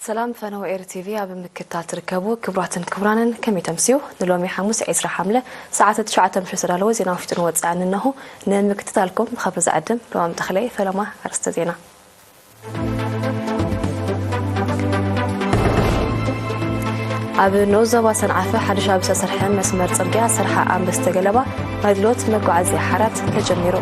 ሰላም ፈነወ ኤር ቲቪ ኣብ ምክትታል ትርከቡ ክቡራትን ክቡራንን፣ ከመይ ተምስዩ? ንሎሚ ሓሙስ ዕስራ ሓምለ ሰዓት ትሽዓተ ምሸት ዝተዳለወ ዜና ውሽጥን ወጻእን እነሆ። ንምክትታልኩም ብኽብሪ ዝዕድም ለዋም ተኽለየ። ፈለማ ኣርእስተ ዜና። ኣብ ንኡስ ዞባ ሰንዓፈ ሓድሽ ኣብ ዝተሰርሐ መስመር ጽርግያ ሰርሓ ኣንበስተ ገለባ ኣገልግሎት መጓዓዝያ ሓራት ተጀሚሩ።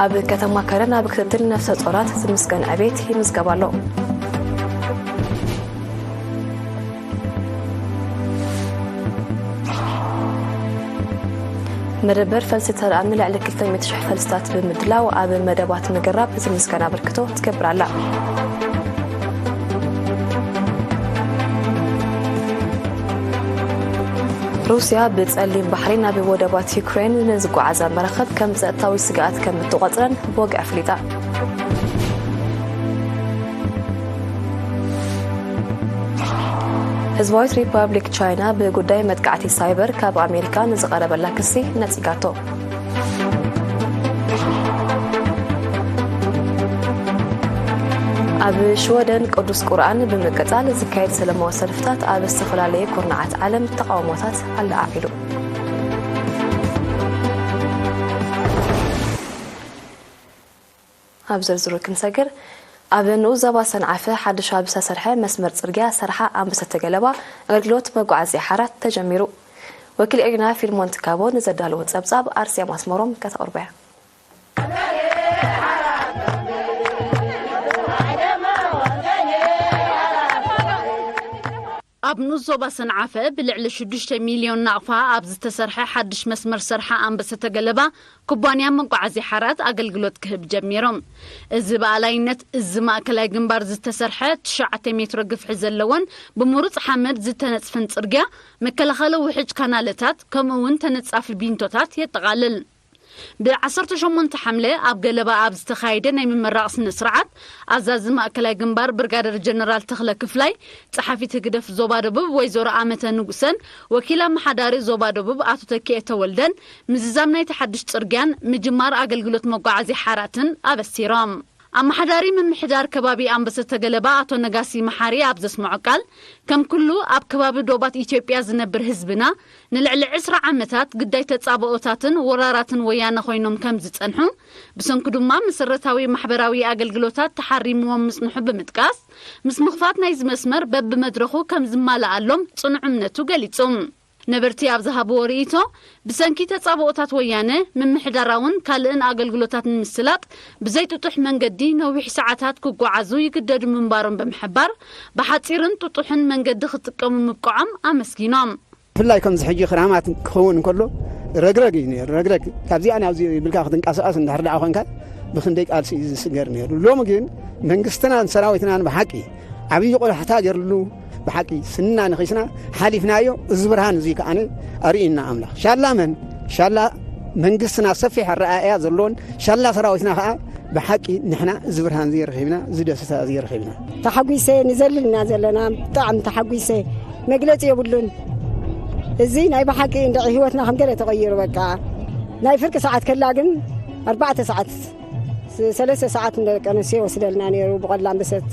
ኣብ ከተማ ከረን ኣብ ክትትል ነፍሰ ጾራት ዝምስገን ዕቤት ይምዝገብ ኣሎ። መደበር ፈልሲ ተርኣም ንልዕሊ ክልተ ሚእቲ ሽሕ ፈልስታት ብምድላው ኣብ መደባት ምግራብ ዝምስገን ኣበርክቶ ትገብር ኣላ። ሩስያ ብጸሊም ባሕሪ ናብ ወደባት ዩክሬን ንዝጓዓዛ መራኽብ ከም ጸጥታዊ ስግኣት ከም እትቖጽረን ብወግዒ ኣፍሊጣ። ህዝባዊት ሪፓብሊክ ቻይና ብጉዳይ መጥቃዕቲ ሳይበር ካብ ኣሜሪካ ንዝቐረበላ ክሲ ነጺጋቶ። ኣብ ሽወደን ቅዱስ ቁርኣን ብምቅጻል ዝካየድ ሰለማዊ ሰልፍታት ኣብ ዝተፈላለየ ኩርናዓት ዓለም ተቓውሞታት ኣለዓዒሉ። ኣብ ዝርዝሩ ክንሰግር፣ ኣብ ንኡስ ዞባ ሰንዓፈ ሓድሽ ኣብ ዝተሰርሐ መስመር ጽርግያ ሰርሓ ኣንበሰተ ገለባ ኣገልግሎት መጓዓዝያ ሓራት ተጀሚሩ። ወኪል ኤሪና ፊልሞን ትካቦ ንዘዳለዎ ጸብጻብ ኣርሴማ ኣስመሮም ከተቕርቦ እያ። ኣብ ንኡስ ዞባ ሰንዓፈ ብልዕሊ ሽዱሽተ ሚልዮን ናቕፋ ኣብ ዝተሰርሐ ሓድሽ መስመር ሰርሓ ኣንበሰተ ገለባ ኩባንያ መጓዓዝያ ሓራት ኣገልግሎት ክህብ ጀሚሮም። እዚ ብኣላይነት እዚ ማእከላይ ግንባር ዝተሰርሐ ትሽዓተ ሜትሮ ግፍሒ ዘለዎን ብምሩጽ ሓመድ ዝተነጽፈን ጽርግያ፣ መከላኸሊ ውሕጅ ካናለታት፣ ከምኡ እውን ተነጻፊ ቢንቶታት የጠቓልል። ብ ዓሰርተ ሸሞንተ ሓምለ ኣብ ገለባ ኣብ ዝተኻየደ ናይ ምምራቕ ስነ ስርዓት፣ ኣዛዚ ማእከላይ ግንባር ብርጋደር ጀነራል ተኽለ ክፍላይ፣ ጸሓፊት ህግደፍ ዞባ ደቡብ ወይዘሮ ኣመተ ንጉሰን ወኪል ኣመሓዳሪ ዞባ ደቡብ ኣቶ ተኪኤ ተወልደን ምዝዛም ናይቲ ሓድሽ ጽርግያን ምጅማር ኣገልግሎት መጓዓዝያ ሓራትን ኣበሲሮም። ኣመሓዳሪ ምምሕዳር ከባቢ ኣንበሰተ ገለባ ኣቶ ነጋሲ መሓሪ ኣብ ዘስምዖ ቃል፣ ከም ኩሉ ኣብ ከባቢ ዶባት ኢትዮጵያ ዝነብር ህዝብና፣ ንልዕሊ ዕስራ ዓመታት ግዳይ ተጻብኦታትን ወራራትን ወያነ ኮይኖም ከም ዝጸንሑ፣ ብሰንኩ ድማ መሰረታዊ ማሕበራዊ ኣገልግሎታት ተሓሪምዎም ምጽንሑ ብምጥቃስ፣ ምስ ምኽፋት ናይዚ መስመር በብመድረኹ ከም ዝማልኣሎም ጽኑዕ እምነቱ ገሊጹ። ነበርቲ ኣብ ዝሃብዎ ርእይቶ፣ ብሰንኪ ተጻብኦታት ወያነ፣ ምምሕዳራውን ካልእን ኣገልግሎታት ንምስላጥ ብዘይጥጡሕ መንገዲ ነዊሕ ሰዓታት ክጓዓዙ ይግደዱ ምንባሮም ብምሕባር፣ ብሓጺርን ጥጡሕን መንገዲ ክጥቀሙ ምብቅዖም ኣመስጊኖም። ብፍላይ ከምዚ ሕጂ ክራማት ክኸውን እንከሎ ረግረግ እዩ ነይሩ። ረግረግ ካብዚኣ ናብዚ ብልካ ክትንቀሳቐስ እንድሕር ደኣ ኮንካ ብክንደይ ቃልሲ እዩ ዝስገር ነይሩ። ሎሚ ግን መንግስትናን ሰራዊትናን ብሓቂ ዓብዪ ቆላሕታ ገይርሉ፣ ብሓቂ ስንና ነኺስና ሓሊፍናዮ። እዚ ብርሃን እዚ ከኣነ ኣርእዩና ኣምላኽ። ሻላ መን? ሻላ መንግስትና ሰፊሕ ኣረኣእያ ዘለዎን ሻላ ሰራዊትና ከኣ ብሓቂ ንሕና እዚ ብርሃን እዚ ረኺብና፣ እዚ ደስታ እዚ ረኺብና። ተሓጒሰ ንዘልልና ዘለና ብጣዕሚ ተሓጒሰ፣ መግለጺ የብሉን። እዚ ናይ ብሓቂ እንደ ህይወትና ከም ገለ ተቐይሩ በቃ። ናይ ፍርቂ ሰዓት ከላ ግን ኣርባዕተ ሰዓት፣ ስ-፣ ሰለስተ ሰዓት ንደቂ ኣንስትዮ ይወስደልና ነይሩ ብቆላ ኣንበሰት።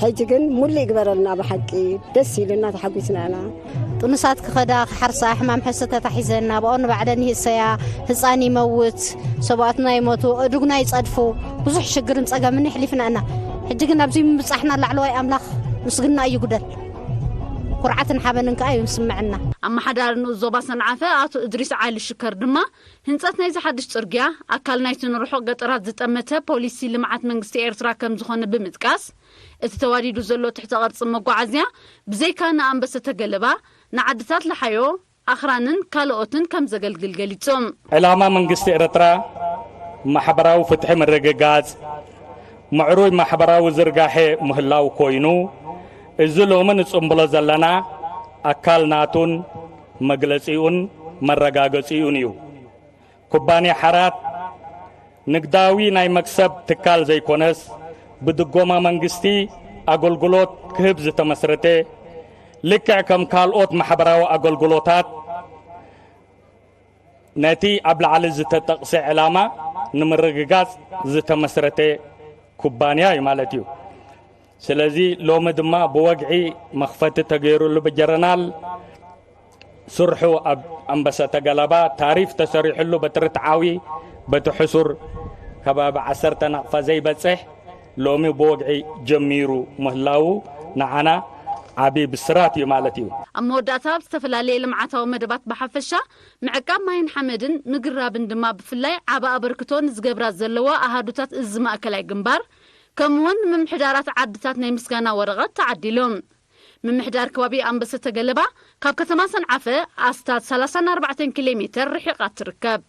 ሕጂ ግን ሙሉእ ይግበረልና ብሓቂ። ደስ ኢሉና ተሓጒስና ኢና። ጥኑሳት ክኸዳ ክሓርሳ ሕማም ሕስተ ተታሒዘን ናብኦ ንባዕለን ይህሰያ። ህፃን ይመውት፣ ሰብኣትና ይሞቱ፣ እዱግና ይፀድፉ፣ ብዙሕ ሽግርን ፀገምን የሕሊፍና ኢና። ሕጂ ግን ኣብዚ ምብፃሕና ላዕለዋይ ኣምላኽ ምስግና እዩ ጉደል። ኩርዓትን ሓበንን ከዓ እዩ ዝስምዐና። ኣመሓዳሪ ንኡስ ዞባ ሰንዓፈ ኣቶ እድሪስ ዓሊ ሽከር ድማ ህንፀት ናይዚ ሓድሽ ፅርግያ ኣካል ናይቲ ንርሑቕ ገጠራት ዝጠመተ ፖሊሲ ልምዓት መንግስቲ ኤርትራ ከም ዝኾነ ብምጥቃስ፣ እቲ ተዋዲዱ ዘሎ ትሕተ ቅርፂ መጓዓዝያ ብዘይካ ንኣንበሰተ ገለባ፣ ንዓድታት ለሓዮ፣ ኣኽራንን ካልኦትን ከም ዘገልግል ገሊጾም። ዕላማ መንግስቲ ኤርትራ ማሕበራዊ ፍትሒ ምርግጋጽ፣ ምዕሩይ ማሕበራዊ ዝርጋሐ ምህላው ኮይኑ፣ እዚ ሎሚ ንጽምብሎ ዘለና ኣካል ናቱን መግለጺኡን መረጋገጺኡን እዩ። ኩባንያ ሓራት ንግዳዊ ናይ መክሰብ ትካል ዘይኮነስ፣ ብድጎማ መንግስቲ ኣገልግሎት ክህብ ዝተመስረተ፣ ልክዕ ከም ካልኦት ማሕበራዊ ኣገልግሎታት ነቲ ኣብ ላዕሊ ዝተጠቕሰ ዕላማ ንምርግጋጽ ዝተመስረተ ኩባንያ እዩ ማለት እዩ። ስለዚ ሎሚ ድማ ብወግዒ መኽፈቲ ተገይሩሉ ብጀረናል ስርሑ ኣብ ኣንበሰተ ገለባ ታሪፍ ተሰሪሕሉ በቲ ርትዓዊ በቲ ሕሱር ከባቢ ዓሰርተ ናቕፋ ዘይበጽሕ ሎሚ ብወግዒ ጀሚሩ ምህላዉ ንዓና ዓቢ ብስራት እዩ ማለት እዩ። ኣብ መወዳእታ ኣብ ዝተፈላለየ ልምዓታዊ መደባት ብሓፈሻ ምዕቃብ ማይን ሓመድን ምግራብን ድማ ብፍላይ ዓቢ ኣበርክቶ ንዝገብራ ዘለዋ ኣሃዱታት እዚ ማእከላይ ግንባር ከምኡውን ምምሕዳራት ዓድታት ናይ ምስጋና ወረቐት ተዓዲሎም። ምምሕዳር ከባቢ ኣንበሰተ ገለባ ካብ ከተማ ሰንዓፈ ኣስታት ሰላሳን ኣርባዕተን ኪሎ ሜተር ርሒቓ ትርከብ።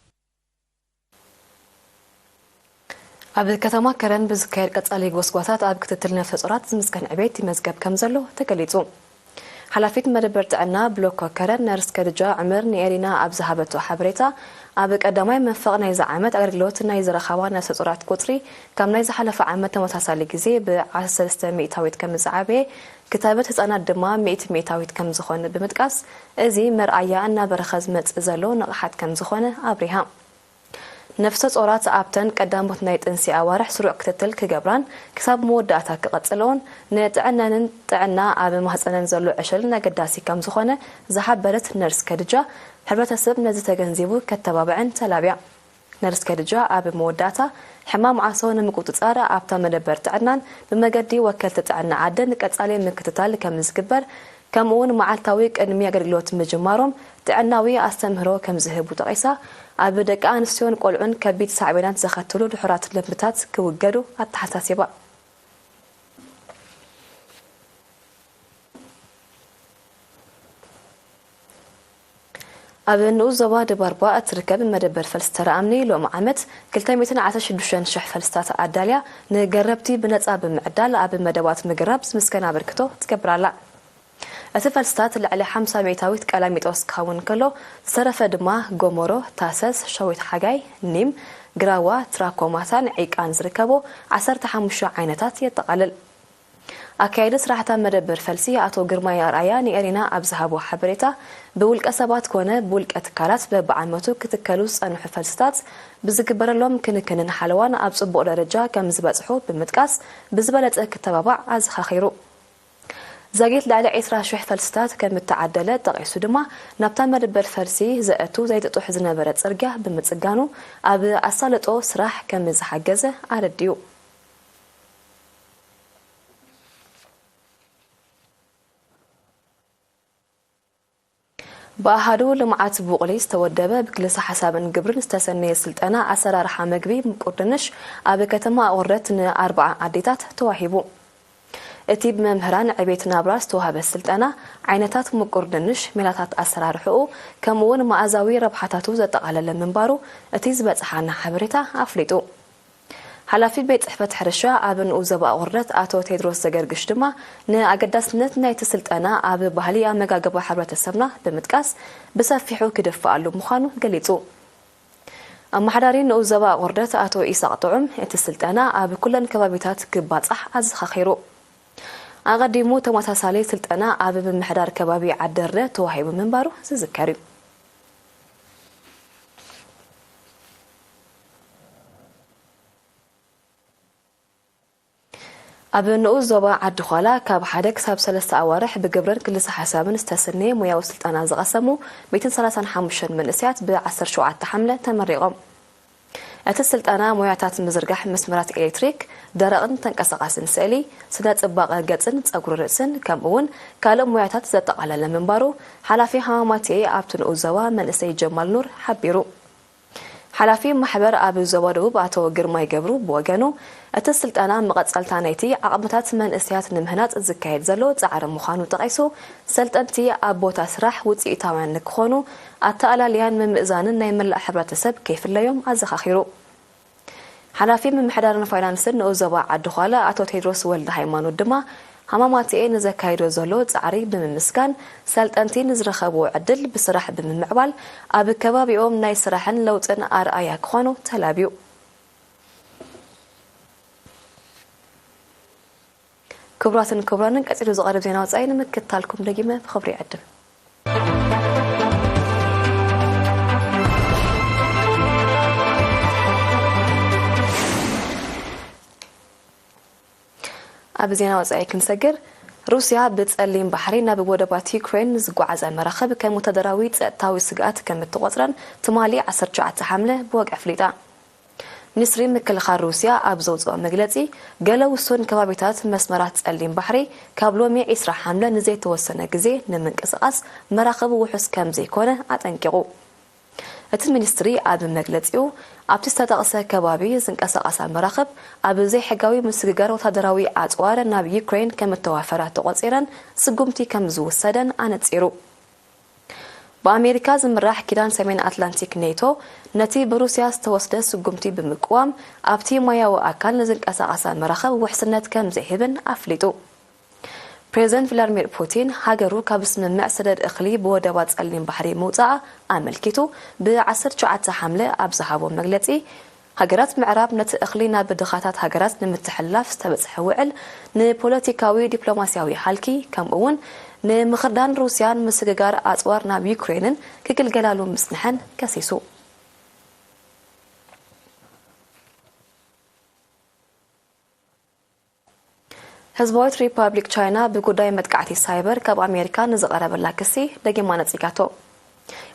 ኣብ ከተማ ከረን ብዝካየድ ቀጻሊ ጎስጓሳት ኣብ ክትትል ነፍሰ ጾራት ዝምስገን ዕቤት ይመዝገብ ከም ዘሎ ተገሊጹ። ሓላፊት መደበር ጥዕና ብሎኮ ከረን ነርስ ከድጃ ዕምር ንኤሪና ኣብ ዝሃበቶ ሓበሬታ፣ ኣብ ቀዳማይ መንፈቕ ናይዚ ዓመት ኣገልግሎት ናይ ዝረኸባ ነፍሰ ጾራት ቁጽሪ ካብ ናይ ዝሓለፈ ዓመት ተመሳሳሊ ግዜ ብ ዓሰርተ ሰለስተ ሚእታዊት ከም ዝዓበየ፣ ክታበት ህጻናት ድማ ሚእቲ ሚእታዊት ከም ዝኾነ ብምጥቃስ፣ እዚ መርኣያ እናበረኸ ዝመጽእ ዘሎ ንቕሓት ከም ዝኾነ ኣብሪሃ። ነፍሰ ጾራት ኣብተን ቀዳሞት ናይ ጥንሲ ኣዋርሕ ስሩዕ ክትትል ክገብራን ክሳብ መወዳእታ ክቐጽልኦን ንጥዕነንን ጥዕና ኣብ ማህጸነን ዘሎ ዕሸልን ኣገዳሲ ከም ዝኾነ ዝሓበረት ነርስ ከድጃ፣ ሕብረተሰብ ነዚ ተገንዚቡ ከተባብዕን ተላብያ። ነርስ ከድጃ ኣብ መወዳእታ፣ ሕማም ዓሶ ንምቁጽጻር ኣብታ መደበር ጥዕናን ብመገዲ ወከልቲ ጥዕና ዓድን ቀጻሊ ምክትታል ከም ዝግበር፣ ከምኡውን መዓልታዊ ቅድሚ ኣገልግሎት ምጅማሮም ጥዕናዊ ኣስተምህሮ ከም ዝህቡ ጠቒሳ፣ ኣብ ደቂ ኣንስትዮን ቆልዑን ከቢድ ሳዕቤናት ዘኸትሉ ድሑራት ልምድታት ክውገዱ ኣተሓሳሲባ። ኣብ ንኡስ ዞባ ደባርባ እትርከብ መደበር ፈልሲ ተራ ኣምኒ ሎም ዓመት ክልተ ሚእትን ዓሰርተ ሽዱሽተን ሽሕ ፈልስታት ኣዳልያ ንገረብቲ ብነጻ ብምዕዳል ኣብ መደባት ምግራብ ዝምስገን ኣበርክቶ ትገብር ኣላ። እቲ ፈልስታት ልዕሊ ሓምሳ ሚእታዊት ቀላሚጦስ ክኸውን ከሎ፣ ዝተረፈ ድማ ጎሞሮ፣ ታሰስ፣ ሸዊት ሓጋይ፣ ኒም፣ ግራዋ፣ ትራኮማታን ዒቃን ዝርከቦ ዓሰርተ ሓሙሽተ ዓይነታት የጠቓልል። ኣካያዲ ስራሕታ መደበር ፈልሲ ኣቶ ግርማይ ኣርኣያ ንኤሪና ኣብ ዝሃቦ ሓበሬታ፣ ብውልቀ ሰባት ኮነ ብውልቀ ትካላት በብዓመቱ ክትከሉ ዝጸንሑ ፈልስታት ብዝግበረሎም ክንክንን ሓለዋን ኣብ ጽቡቕ ደረጃ ከም ዝበጽሑ ብምጥቃስ፣ ብዝበለጸ ክተባባዕ ኣዘኻኺሩ። ዛጊት ልዕሊ ዕስራ ሽሕ ፈልስታት ከም እተዓደለ ጠቒሱ ድማ፣ ናብታ መደበር ፈልሲ ዘእቱ ዘይጥጡሕ ዝነበረ ጽርግያ ብምጽጋኑ፣ ኣብ ኣሳልጦ ስራሕ ከም ዝሓገዘ ኣረዲኡ። ብኣሃዱ ልምዓት ቡቕሊ ዝተወደበ ብክልሰ ሓሳብን ግብርን ዝተሰነየ ስልጠና ኣሰራርሓ መግቢ ምቁር ድንሽ ኣብ ከተማ ኣቑርደት ንኣርብዓ ኣዴታት ተዋሂቡ። እቲ ብመምህራን ዕቤት ናብራ ዝተዋህበ ስልጠና፣ ዓይነታት ምቁር ድንሽ፣ ሜላታት ኣሰራርሕኡ፣ ከምኡውን መኣዛዊ ረብሓታቱ ዘጠቓለለ ምንባሩ እቲ ዝበጽሓና ሓበሬታ ኣፍሊጡ። ሓላፊ ቤት ጽሕፈት ሕርሻ ኣብ ንኡስ ዞባ ኣቑርደት ኣቶ ቴድሮስ ዘገርግሽ ድማ፣ ንኣገዳስነት ናይቲ ስልጠና ኣብ ባህሊ ኣመጋግባ ሕብረተሰብና ብምጥቃስ፣ ብሰፊሑ ክድፍኣሉ ምዃኑ ገሊጹ። ኣመሓዳሪ ንኡስ ዞባ ኣቑርደት ኣቶ ኢሳቕ ጥዑም፣ እቲ ስልጠና ኣብ ኩለን ከባቢታት ክባጻሕ ኣዘኻኺሩ። ኣቐዲሙ ተመሳሳሊ ስልጠና ኣብ ምምሕዳር ከባቢ ዓደርደ ተዋሂቡ ምንባሩ ዝዝከር እዩ። ኣብ ንኡስ ዞባ ዓዲ ዃላ ካብ ሓደ ክሳብ ሰለስተ ኣዋርሕ ብግብርን ክልሰ ሓሳብን ዝተሰነየ ሞያዊ ስልጠና ዝቐሰሙ ሚእትን ሰላሳን ሓሙሽተን መንእሰያት ብዓሰርተ ሸውዓተ ሓምለ ተመሪቖም። እቲ ስልጠና ሞያታት ምዝርጋሕ መስመራት ኤሌክትሪክ፣ ደረቕን ተንቀሳቓስን ስእሊ፣ ስነ ጽባቐ ገጽን ጸጉሪ ርእስን፣ ከምኡ እውን ካልእ ሞያታት ዘጠቓለለ ምንባሩ ሓላፊ ሃማማቴ ኣብቲ ንኡስ ዞባ መንእሰይ ጀማል ኑር ሓቢሩ። ሓላፊ ማሕበር ኣብ ዞባ ደቡብ ኣቶ ግርማይ ገብሩ ብወገኑ፣ እቲ ስልጠና መቐጸልታ ናይቲ ዓቕምታት መንእሰያት ንምህናጽ ዝካየድ ዘሎ ጻዕሪ ምዃኑ ጠቒሱ፣ ሰልጠንቲ ኣብ ቦታ ስራሕ ውጽኢታውያን ንክኾኑ ኣተኣላልያን ምምእዛንን ናይ መላእ ሕብረተሰብ ከይፍለዮም ኣዘኻኺሩ። ሓላፊ ምምሕዳርን ፋይናንስን ንኡስ ዞባ ዓዲ ዃላ ኣቶ ቴድሮስ ወልደ ሃይማኖት ድማ፣ ሃማማትኤ ንዘካይዶ ዘሎ ጻዕሪ ብምምስጋን፣ ሰልጠንቲ ንዝረኸብዎ ዕድል ብስራሕ ብምምዕባል፣ ኣብ ከባቢኦም ናይ ስራሕን ለውጥን ኣርኣያ ክኾኑ ተላብዩ። ክቡራትን ክቡራንን፣ ቀጺሉ ዝቐርብ ዜና ወጻኢ ንምክትታልኩም ደጊመ ብኽብሪ ይዕድም። ኣብ ዜና ወጻኢ ክንሰግር፣ ሩስያ ብጸሊም ባሕሪ ናብ ወደባት ዩክሬን ዝጓዓዛ መራኽብ ከም ወታደራዊ ጸጥታዊ ስግኣት ከም እትቖጽረን ትማሊ ዓሰርተ ትሽዓተ ሓምለ ብወግዒ ኣፍሊጣ። ሚኒስትሪ ምክልኻል ሩስያ ኣብ ዘውጽኦ መግለጺ፣ ገለ ውሱን ከባቢታት መስመራት ጸሊም ባሕሪ ካብ ሎሚ ዒስራ ሓምለ ንዘይተወሰነ ግዜ ንምንቅስቓስ መራኽብ ውሑስ ከም ዘይኮነ ኣጠንቂቑ። እቲ ሚኒስትሪ ኣብ መግለጺኡ፣ ኣብቲ ዝተጠቕሰ ከባቢ ዝንቀሳቐሳ መራኽብ ኣብ ዘይሕጋዊ ምስግጋር ወታደራዊ ኣጽዋር ናብ ዩክሬን ከም እተዋፈራ ተቖጺረን ስጉምቲ ከም ዝውሰደን ኣነጺሩ። ብኣሜሪካ ዝምራሕ ኪዳን ሰሜን ኣትላንቲክ ኔቶ፣ ነቲ ብሩስያ ዝተወስደ ስጉምቲ ብምቅዋም፣ ኣብቲ ማያዊ ኣካል ንዝንቀሳቐሳ መራኽብ ውሕስነት ከም ዘይህብን ኣፍሊጡ። ፕሬዚደንት ቭላድሚር ፑቲን፣ ሃገሩ ካብ ስምምዕ ሰደድ እኽሊ ብወደባት ጸሊም ባሕሪ ምውጻኣ ኣመልኪቱ፣ ብ ዓሰርተ ትሽዓተ ሓምለ ኣብ ዝሃቦ መግለጺ፣ ሃገራት ምዕራብ ነቲ እኽሊ ናብ ድኻታት ሃገራት ንምትሕልላፍ ዝተበጽሐ ውዕል ንፖለቲካዊ ዲፕሎማስያዊ ሃልኪ፣ ከምኡ እውን ንምኽርዳን ሩስያን ምስግጋር ኣጽዋር ናብ ዩክሬንን ክግልገላሉ ምጽንሐን ከሲሱ። ህዝባዊት ሪፓብሊክ ቻይና ብጉዳይ መጥቃዕቲ ሳይበር ካብ ኣሜሪካ ንዝቐረበላ ክሲ ደጊማ ነጺጋቶ።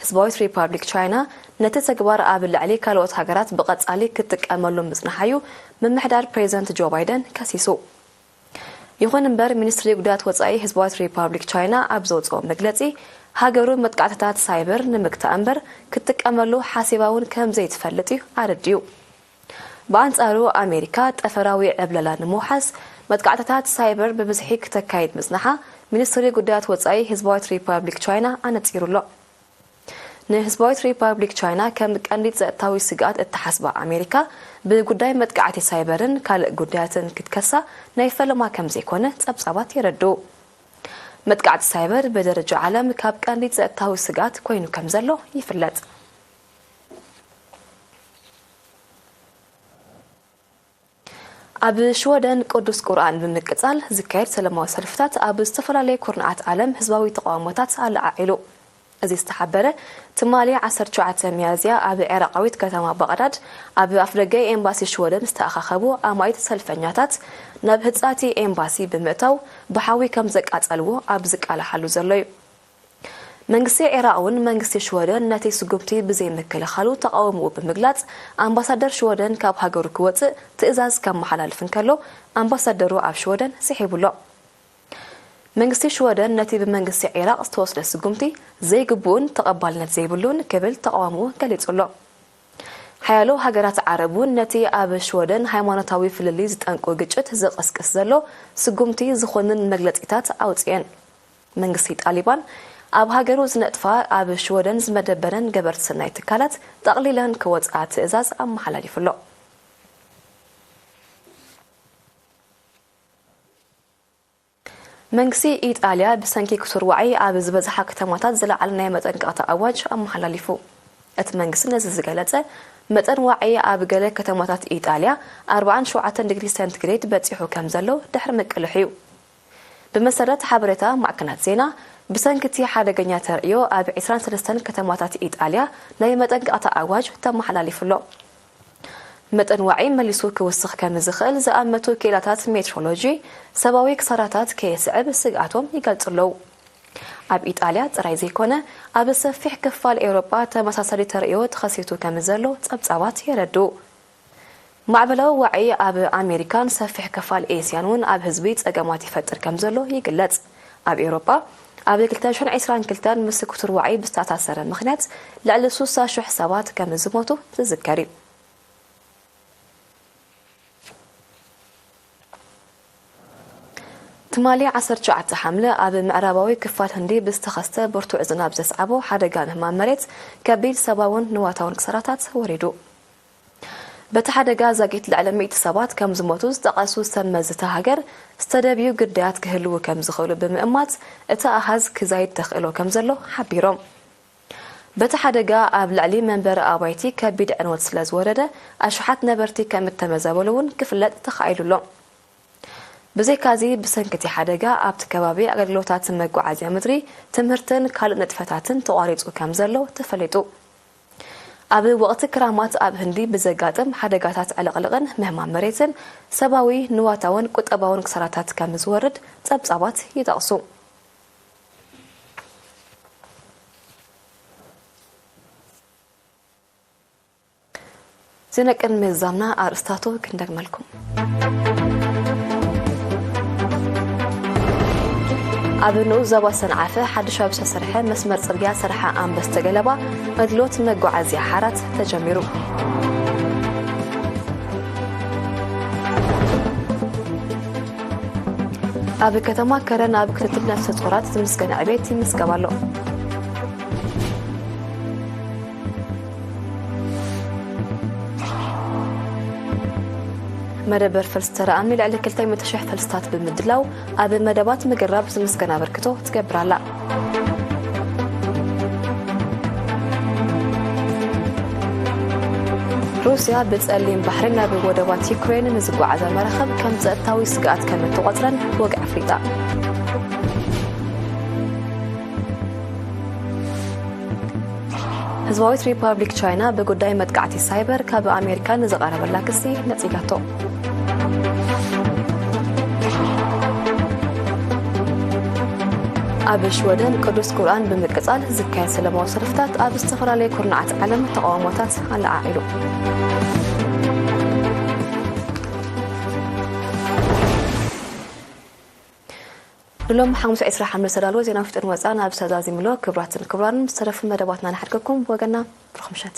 ህዝባዊት ሪፓብሊክ ቻይና ነቲ ተግባር ኣብ ልዕሊ ካልኦት ሃገራት ብቐጻሊ ክትጥቀመሉ ምጽንሓዩ ምምሕዳር ፕሬዚደንት ጆ ባይደን ከሲሱ። ይኹን እምበር፣ ሚኒስትሪ ጉዳያት ወጻኢ ህዝባዊት ሪፓብሊክ ቻይና ኣብ ዘውጽኦ መግለጺ፣ ሃገሩ መጥቃዕትታት ሳይበር ንምግታእ እምበር ክትጥቀመሉ ሓሲባ እውን ከም ዘይትፈልጥ እዩ ኣረዲኡ። ብኣንጻሩ፣ ኣሜሪካ ጠፈራዊ ዕብለላ ንምውሓስ መጥቃዕትታት ሳይበር ብብዝሒ ክተካይድ ምጽንሓ ሚኒስትሪ ጉዳያት ወጻኢ ህዝባዊት ሪፓብሊክ ቻይና ኣነጺሩ ኣሎ። ንህዝባዊት ሪፓብሊክ ቻይና ከም ቀንዲ ጸጥታዊ ስግኣት እትሓስባ ኣሜሪካ፣ ብጉዳይ መጥቃዕቲ ሳይበርን ካልእ ጉዳያትን ክትከሳ ናይ ፈለማ ከም ዘይኮነ ጸብጻባት የረድኡ። መጥቃዕቲ ሳይበር ብደረጃ ዓለም ካብ ቀንዲ ጸጥታዊ ስግኣት ኮይኑ ከም ዘሎ ይፍለጥ። ኣብ ሽወደን ቅዱስ ቁርኣን ብምቅጻል ዝካየድ ሰላማዊ ሰልፍታት ኣብ ዝተፈላለዩ ኩርናዓት ዓለም ህዝባዊ ተቃውሞታት ኣለዓዒሉ። እዚ ዝተሓበረ ትማሊ ዓሰርተ ትሽዓተ ሚያዝያ ኣብ ዒራቃዊት ከተማ ባቕዳድ ኣብ ኣፍደገ ኤምባሲ ሽወደን ዝተኣኻኸቡ ኣማኢት ሰልፈኛታት ናብ ህጻቲ ኤምባሲ ብምእታው ብሓዊ ከም ዘቃጸልዎ ኣብ ዝቃላሓሉ ዘሎ እዩ። መንግስቲ ዒራቕ እውን መንግስቲ ሽወደን ነቲ ስጉምቲ ብዘይምክልኻሉ ተቓውሞኡ ብምግላጽ፣ ኣምባሳደር ሽወደን ካብ ሃገሩ ክወጽእ ትእዛዝ ከመሓላልፍ እንከሎ፣ ኣምባሳደሩ ኣብ ሽወደን ስሒቡ ኣሎ። መንግስቲ ሽወደን ነቲ ብመንግስቲ ዒራቕ ዝተወስደ ስጉምቲ ዘይግቡእን ተቐባልነት ዘይብሉን ክብል ተቓውሞኡ ገሊጹ ኣሎ። ሓያሎ ሃገራት ዓረብ እውን ነቲ ኣብ ሽወደን ሃይማኖታዊ ፍልልይ ዝጠንቁ ግጭት ዝቕስቅስ ዘሎ ስጉምቲ ዝኾንን መግለጺታት ኣውጺኤን። መንግስቲ ጣሊባን ኣብ ሃገሩ ዝነጥፋ ኣብ ሽወደን ዝመደበረን ገበርቲ ሰናይ ትካላት ጠቕሊለን ክወጽኣ ትእዛዝ ኣመሓላሊፉ ኣሎ። መንግስቲ ኢጣልያ ብሰንኪ ክሱር ዋዒ ኣብ ዝበዝሓ ከተማታት ዝለዓለ ናይ መጠንቀቕታ ኣዋጅ ኣመሓላሊፉ። እቲ መንግስቲ ነዚ ዝገለጸ፣ መጠን ዋዒ ኣብ ገለ ከተማታት ኢጣልያ ኣርባዓን ሸውዓተን ዲግሪ ሴንቲግሬድ በጺሑ ከም ዘሎ ድሕሪ ምቅልሑ እዩ። ብመሰረት ሓበሬታ ማዕከናት ዜና፣ ብሰንኪ እቲ ሓደገኛ ተርእዮ ኣብ ዕስራን ሰለስተን ከተማታት ኢጣልያ ናይ መጠንቀቕታ ኣዋጅ ተመሓላሊፉ ኣሎ። መጠን ዋዒ መሊሱ ክውስኽ ከም ዝኽእል ዝኣመቱ ክኢላታት ሜትሮሎጂ፣ ሰብኣዊ ክሳራታት ከየስዕብ ስግኣቶም ይገልጹ ኣለዉ። ኣብ ኢጣልያ ጥራይ ዘይኮነ፣ ኣብ ሰፊሕ ክፋል ኤውሮጳ ተመሳሳሊ ተርእዮ ተኸሲቱ ከም ዘሎ ጸብጻባት የረድኡ። ማዕበላዊ ዋዒ ኣብ ኣሜሪካን ሰፊሕ ክፋል ኤስያን እውን ኣብ ህዝቢ ጸገማት ይፈጥር ከም ዘሎ ይግለጽ። ኣብ ኤውሮጳ ኣብ ክልተ ሽሕን ዕስራን ክልተን ምስ ክሱር ዋዒ ብዝተኣሳሰረ ምኽንያት ልዕሊ ስሳ ሽሕ ሰባት ከም ዝሞቱ ዝዝከር እዩ። ትማሊ ዓሰርተ ትሽዓተ ሓምለ ኣብ ምዕራባዊ ክፋል ህንዲ ብዝተኸስተ ብርቱዕ ዝናብ ዘስዓቦ ሓደጋ ምህማም መሬት ከቢድ ሰብኣውን ንዋታውን ክሳራታት ወሪዱ። በቲ ሓደጋ ዛጊት ልዕሊ ሚእቲ ሰባት ከም ዝሞቱ ዝጠቐሱ ሰብ መዚ እታ ሃገር፣ ዝተደብዩ ግዳያት ክህልዉ ከም ዝኽእሉ ብምእማት፣ እቲ ኣሃዝ ክዛይድ ተኽእሎ ከም ዘሎ ሓቢሮም። በቲ ሓደጋ ኣብ ልዕሊ መንበሪ ኣባይቲ ከቢድ ዕንወት ስለ ዝወረደ፣ ኣሽሓት ነበርቲ ከም እተመዛበሉ እውን ክፍለጥ ተኻኢሉ ኣሎ። ብዘይካዚ፣ ብሰንኪ እቲ ሓደጋ ኣብቲ ከባቢ ኣገልግሎታት መጓዓዝያ ምድሪ፣ ትምህርትን ካልእ ንጥፈታትን ተቋሪጹ ከም ዘሎ ተፈሊጡ። ኣብ ወቕቲ ክራማት ኣብ ህንዲ ብዘጋጥም ሓደጋታት ዕልቕልቕን ምህማም መሬትን ሰብኣዊ፣ ንዋታውን ቁጠባውን ክሳራታት ከም ዝወርድ ጸብጻባት ይጠቕሱ። ዜና ቅድሚ ምዝዛምና ኣርእስታቱ ክንደግመልኩም። ኣብ ንኡስ ዞባ ሰንዓፈ ሓድሽ ኣብ ዝተሰርሐ መስመር ጽርግያ ሰርሓ ኣንበስተ ገለባ ኣገልግሎት መጓዓዝያ ሓራት ተጀሚሩ። ኣብ ከተማ ከረን ኣብ ክትትል ነፍሰ ጾራት ዝምስገን ዕቤት ይምዝገብ ኣሎ። መደበር ፈልሲ ተረኣሚ ልዕሊ ክልተ ሚእቲ ሺሕ ፈልስታት ብምድላው ኣብ መደባት ምግራብ ዝምስገን ኣበርክቶ ትገብር ኣላ። ሩስያ ብጸሊም ባሕሪ ናብ ወደባት ዩክሬን ንዝጓዓዛ መራኸብ ከም ጸጥታዊ ስግኣት ከም እትቖጽረን ወግዒ ኣፍሊጣ። ህዝባዊት ሪፓብሊክ ቻይና ብጉዳይ መጥቃዕቲ ሳይበር ካብ ኣሜሪካ ንዝቐረበላ ክሲ ነጺጋቶ። ኣብ ሽወደን ቅዱስ ቁርኣን ብምቅጻል ዝካየድ ሰለማዊ ሰልፍታት ኣብ ዝተፈላለዩ ኩርናዓት ዓለም ተቓውሞታት ኣለዓዒሉ። ንሎም ሓሙስ ዕስራ ሓሙሽተ ዝተዳለወ ዜና ውሽጥን ወፃን ኣብ ሰዛዚምሎ። ክቡራትን ክቡራንን ዝተረፉ መደባትና ንሓድገኩም። ወገና ብሩኽ ምሸት።